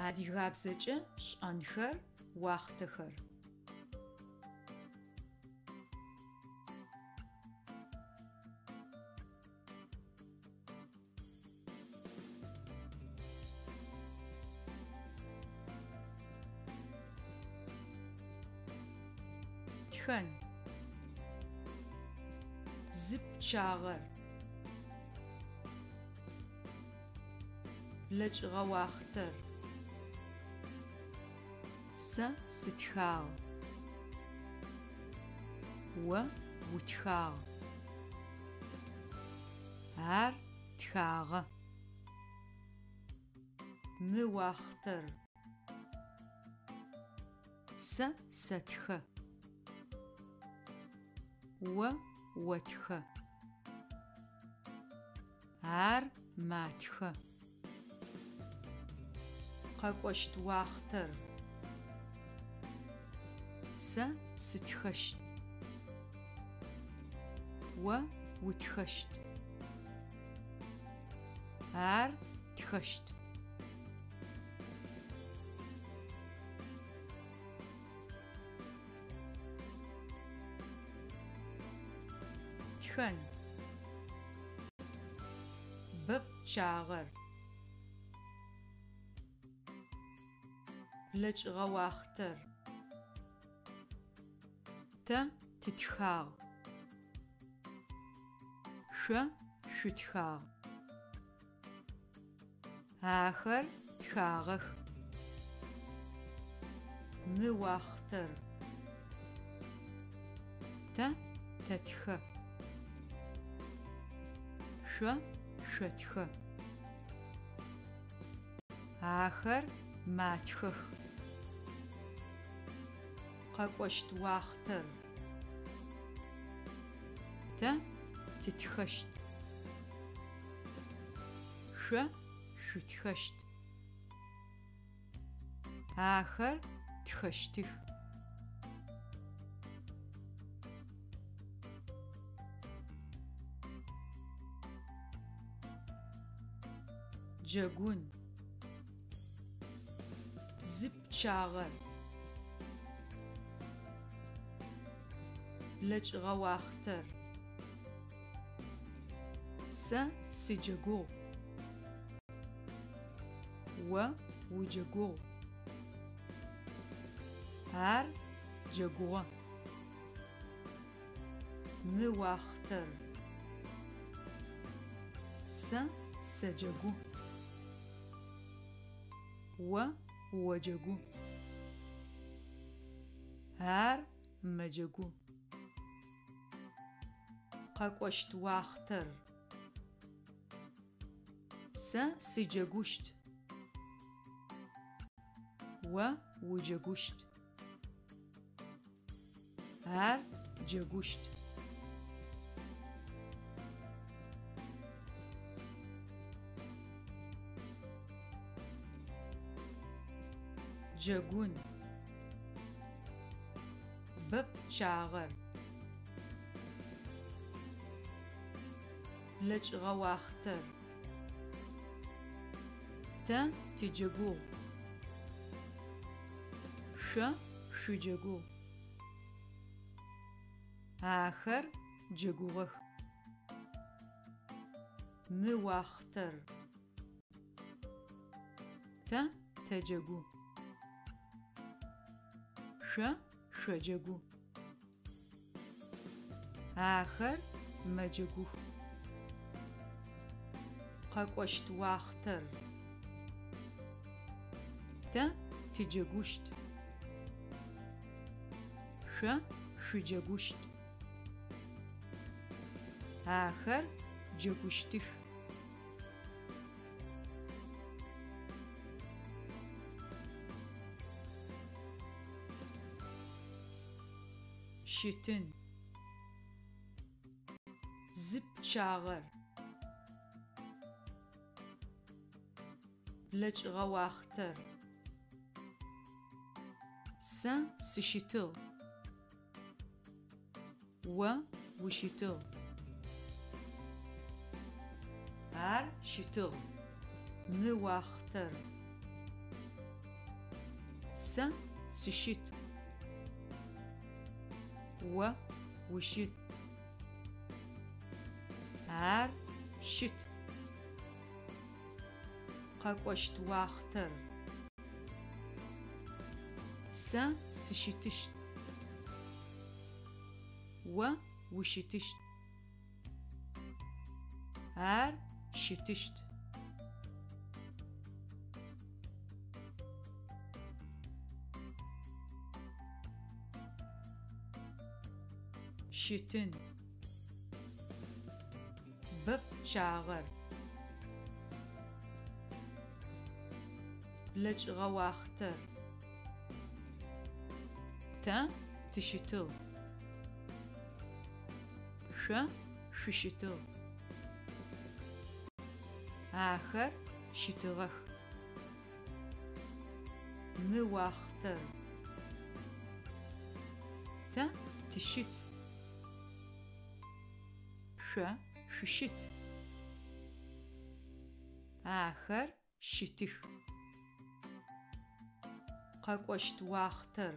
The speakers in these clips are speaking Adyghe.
Адыгабзэкӏэ шӏэнхэр, уахътэхэр. Тхэн. Зы пчъагъэр. Блэкӏыгъэ уахътэр. Сэ сытхагъ. О утхагъ. Ар тхагъэ. Мы уахътэр. Сэ сэтхэ. О отхэ. Ар матхэ. Къэкӏощт уахътэр. Сэ сытхэщт. О утхэщт. Ар тхэщт. Тхэн. Бэ пчъагъэр. Блэкӏыгъэ уахътэр. Тэ тытхагъ. Шъо шъутхагъ. Ахэр тхагъэх. Мы уахътэр. Тэ тэтхэ. Шъо шъотхэ. Ахэр матхэх. Къэкӏощт уахътэр. Тэ тытхэщт. Шъо шъутхэщт. Ахэр тхэщтых. Джэгун. Зы пчъагъэр. Блэкӏыгъэ уахътэр. Сэ сыджэгугъ. О уджэгугъ. Ар джэгугъэ. Мы уахътэр. Сэ сэджэгу. О оджэгу. Ар мэджэгу. Къэкӏощт уахътэр. Сэ сыджэгущт. О уджэгущт. Ар джэгущт. Джэгун. Бэ пчъагъэр. Блэкӏыгъэ уахътэр. Тэ тыджэгугъ. Шъо шъуджэгугъ. Ахэр джэгугъэх. Мы уахътэр. Тэ тэджэгу. Шъо шъоджэгу. Ахэр мэджэгух. Къэкӏощт уахътэр. Тэ тыджэгущт. Шъо шъуджэгущт. Ахэр джэгущтых. Щытын. Зы пчъагъэр. Блэкӏыгъэ уахътэр. Сэ сыщытыгъ. О ущытыгъ. Ар щытыгъ. Мы уахътэр. Сэ сыщыт. О ущыт. Ар щыт. Къэкӏощт уахътэр. Сэ сыщытыщт. О ущытыщт. Ар щытыщт. Щытын. Бэ пчъагъэр. Блэкӏыгъэ уахътэр. Тэ тыщытыгъ. Шъо шъущытыгъ. Ахэр щытыгъэх. Мы уахътэр. Тэ тыщыт. Шъо шъущыт. Ахэр щытых. Къэкӏощт уахътэр.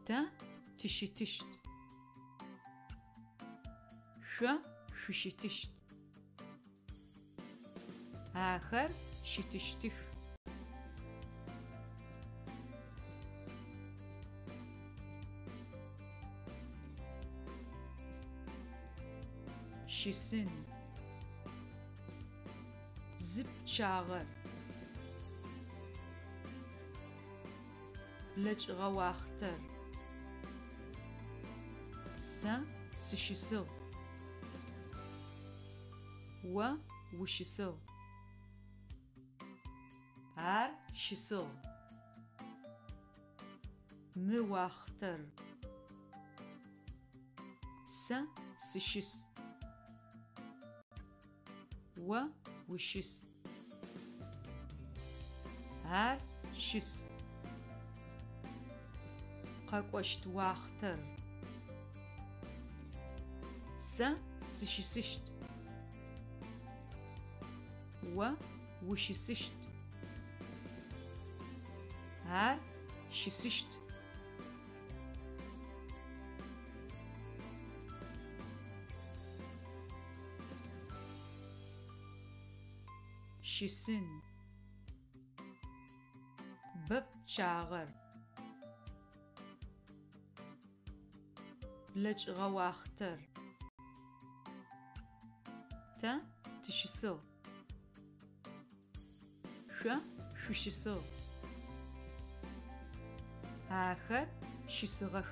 Тэ тыщытыщт. Шъо шъущытыщт. Ахэр щытыщтых. Щысын. Зы пчъагъэр. Блэкӏыгъэ уахътэр. Сэ сыщысыгъ. О ущысыгъ. Ар щысыгъ. Мы уахътэр. Сэ сыщыс. О ущыс. Ар щыс. Къэкӏощт уахътэр. Сэ сыщысыщт. О ущысыщт. Ар щысыщт. Щысын. Бэ пчъагъэр. Блэкӏыгъэ уахътэр. Тэ тыщысыгъ. Шъо шъущысыгъ. Ахэр щысыгъэх.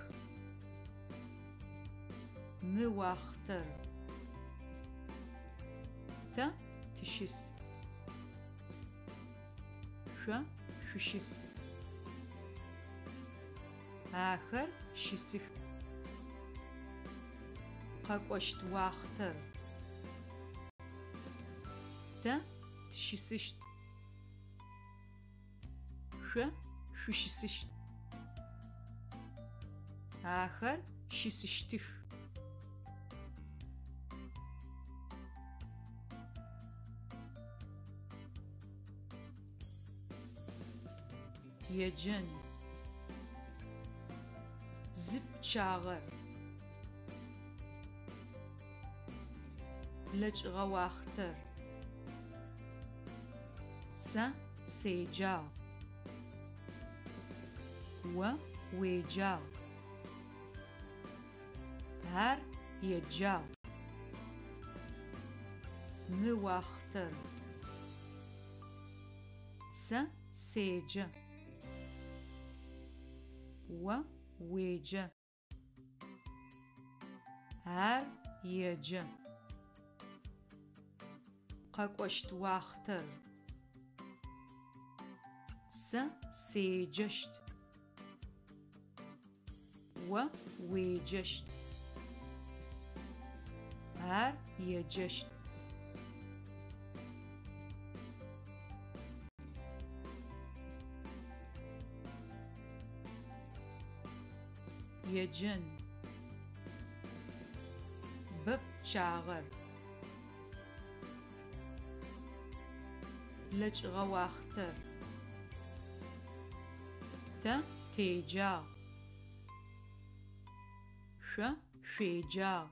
Мы уахътэр. Тэ тыщыс. Шъо шъущыс. Ахэр щысых. Къэкӏощт уахътэр. Тэ тыщысыщт. Шъо шъущысыщт. Ахэр щысыщтых. Еджэн. Зы пчъагъэр. Блэкӏыгъэ уахътэр. Сэ седжагъ. О уеджагъ. Ар еджагъ. Мы уахътэр. Сэ седжэ. О уеджэ. Ар еджэ. Къэкӏощт уахътэр. Сэ седжэщт. О уеджэщт. Ар еджэщт. Еджэн. Бэ пчъагъэр. Блэкӏыгъэ уахътэр. Тэ теджагъ. Шъо шъуеджагъ.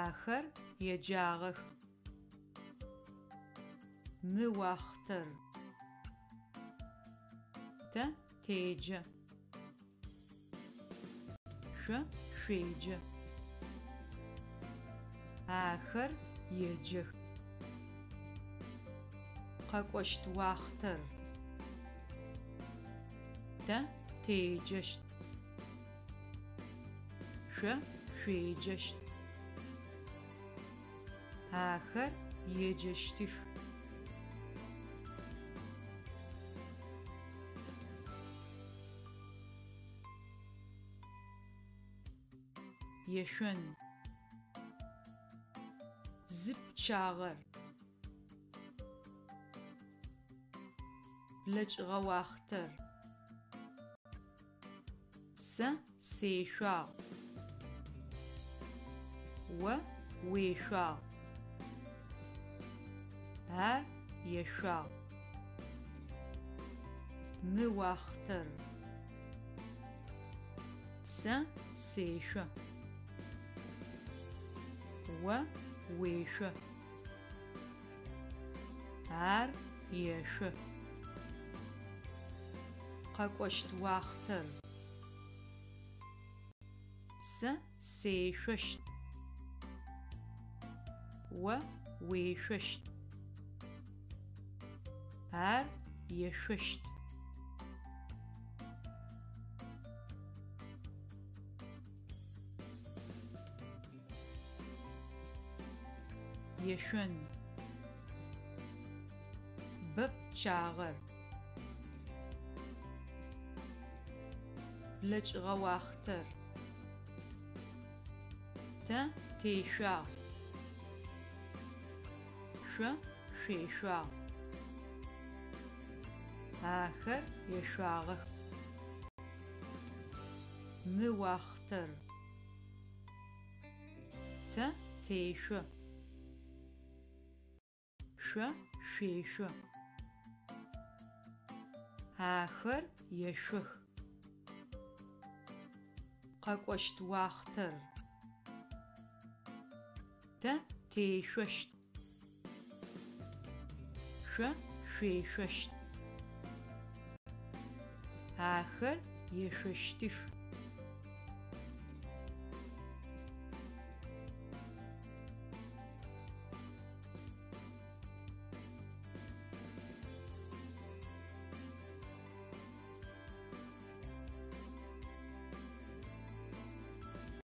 Ахэр еджагъэх. Мы уахътэр. Тэ теджэ. Шъо шъуеджэ. Ахэр еджэх. Къэкӏощт уахътэр. Тэ теджэщт. Шъо шъуеджэщт. Ахэр еджэщтых. Ешъон. Зы пчъагъэр. Блэкӏыгъэ уахътэр. Сэ сешъуагъ. О уешъуагъ. Ар ешъуагъ. Мы уахътэр. Сэ сешъо. О уешъо. Ар ешъо. Къэкӏощт уахътэр. Сэ сешъощт. О уешъощт. Ар ешъощт. Ешъон. Бэ пчъагъэр. Блэкӏыгъэ уахътэр. Тэ тешъуагъ. Шъо шъуешъуагъ. Ахэр ешъуагъэх. Мы уахътэр. Тэ тешъо. Шъо шъуешъо. Ахэр ешъох. Къэкӏощт уахътэр. Тэ тешъощт. Шъо шъуешъощт. Ахэр ешъощтых.